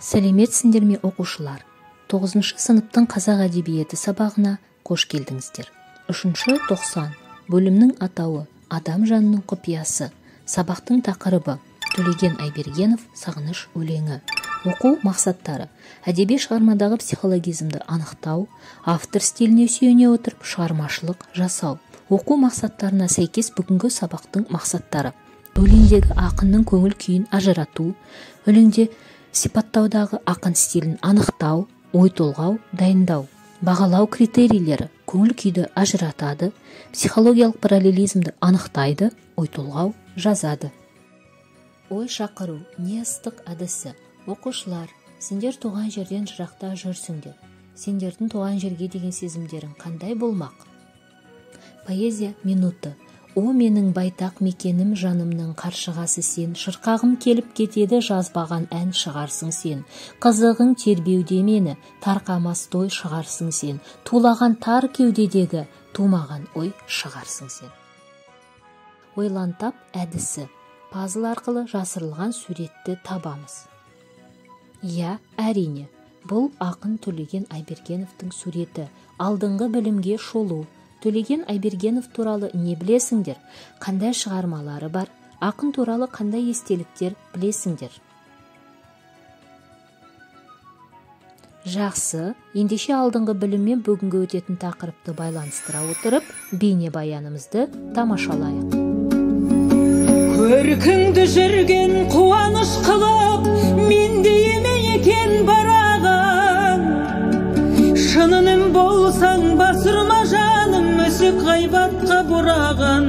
Сәлеметсіңдер ме, оқушылар? 9-шы сыныптың қазақ әдебиеті сабағына қош келдіңіздер. 3-ші 90 бөлімнің атауы Адам жанының құпиясы. Сабақтың тақырыбы Төлеген Айбергенов Сағыныш өлеңі. Оқу мақсаттары: әдеби шығармадағы психологизмді анықтау, автор стиліне сүйене отырып шығармашылық жасау. Оқу мақсаттарына сәйкес бүгінгі сабақтың мақсаттары: өлеңдегі ақынның көңіл күйін ажырату, өлеңде сипаттаудағы ақын стилін анықтау, ой толғау, дайындау. Бағалау критерийлері: көңіл күйді ажыратады, психологиялық параллелизмді анықтайды, ой толғау жазады. Ой шақыру не ыстық әдісі. Оқушылар, сендер туған жерден жырақта жүрсіңдер. Сендердің туған жерге деген сезімдерің қандай болмақ? Поэзия минуты. О менің байтақ мекенім, жанымның қаршығасы сен, шырқағым келіп кетеді, жазбаған ән шығарсың сен. Қызығың тербеуде мені, тарқамас той шығарсың сен. Тулаған тар кеудедегі тумаған ой шығарсың сен. Ойлантап әдісі. Пазл арқылы жасырылған суретті табамыз. Иә, әрине, бұл ақын Төлеген Айбергеновтің суреті. Алдыңғы білімге шолу. Төлеген Айбергенов туралы не білесіңдер? Қандай шығармалары бар? Ақын туралы қандай естеліктер білесіңдер? Жақсы, ендеше алдыңғы біліммен бүгінгі өтетін тақырыпты байланыстыра отырып, бейнебаянымызды тамашалайық. Көркіңді жүрген қуаныш қылып, менде ме екен бараған? Шынының болсаң басырма жаным, өсек ғайбатқа бұраған.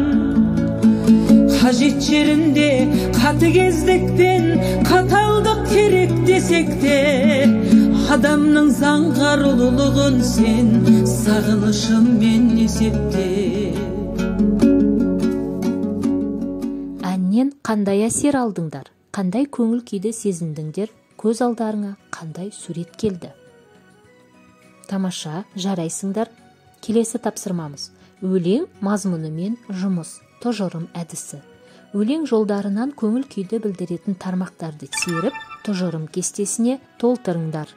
Қажет жерінде қатыгездікпен қаталдық керек десек те, адамның заңғар ұлылығын сен сағынышыммен есепте. Әннен қандай әсер алдыңдар? Қандай көңіл күйді сезіндіңдер? Көз алдарыңа қандай сурет келді? Тамаша, жарайсыңдар. Келесі тапсырмамыз. Өлең мазмұнымен жұмыс, тұжырым әдісі. Өлең жолдарынан көңіл күйді білдіретін тармақтарды теріп, тұжырым кестесіне толтырыңдар.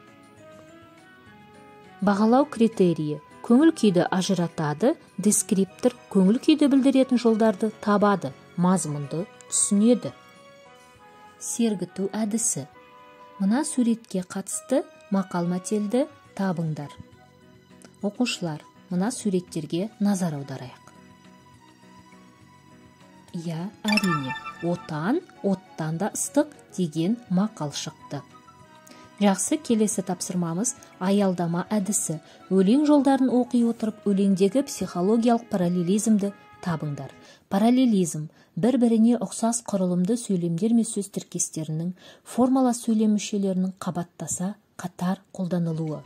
Бағалау критерийі: көңіл күйді ажыратады, дескриптор көңіл күйді білдіретін жолдарды табады, мазмұнды түсінеді. Сергіту әдісі. Мына суретке қатысты мақал-мәтелді табыңдар. Оқушылар, мына суреттерге назар аударайық. Иә, әрине, отан оттан да ыстық деген мақал шықты. Жақсы, келесі тапсырмамыз аялдама әдісі. Өлең жолдарын оқи отырып, өлеңдегі психологиялық параллелизмді табыңдар. Параллелизм бір-біріне ұқсас құрылымды сөйлемдер мен сөз тіркестерінің, формалас сөйлем мүшелерінің қабаттаса қатар қолданылуы.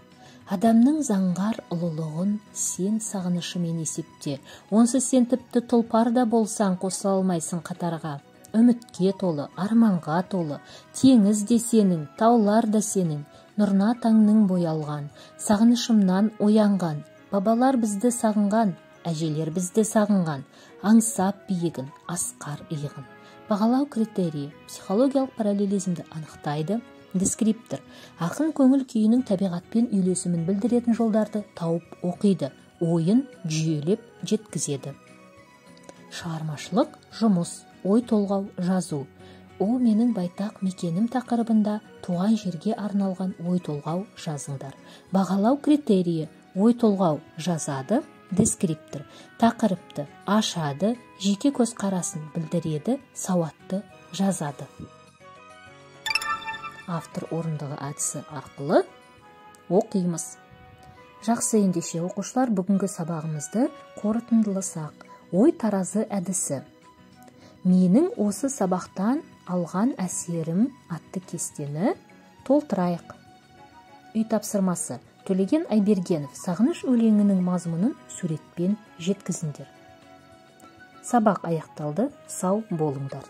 Адамның заңғар ұлылығын сен сағынышымен есепте. Онсыз сен тіпті тұлпар да болсаң қосыла алмайсың қатарға. Үмітке толы, арманға толы, теңіз де сенің, таулар да сенің, нұрна таңның боялған, сағынышымнан оянған, бабалар бізді сағынған, әжелер бізді сағынған, аңсап биігін, асқар иығын. Бағалау критерийі психологиялық параллелизмді анықтайды. Дескриптор ақын көңіл күйінің табиғатпен үйлесімін білдіретін жолдарды тауып оқиды, ойын жүйелеп жеткізеді. Шығармашылық жұмыс, ой толғау жазу. О менің байтақ мекенім тақырыбында туған жерге арналған ой толғау жазыңдар. Бағалау критерийі: ой толғау жазады, дескриптор тақырыпты ашады, жеке көзқарасын білдіреді, сауатты жазады. Автор орындығы әдісі арқылы оқимыз. Жақсы, ендеше оқушылар, бүгінгі сабағымызды қорытындыласақ. Ой таразы әдісі. Менің осы сабақтан алған әсерім атты кестені толтырайық. Үй тапсырмасы. Төлеген Айбергенов Сағыныш өлеңінің мазмұнын суретпен жеткізіңдер. Сабақ аяқталды. Сау болыңдар.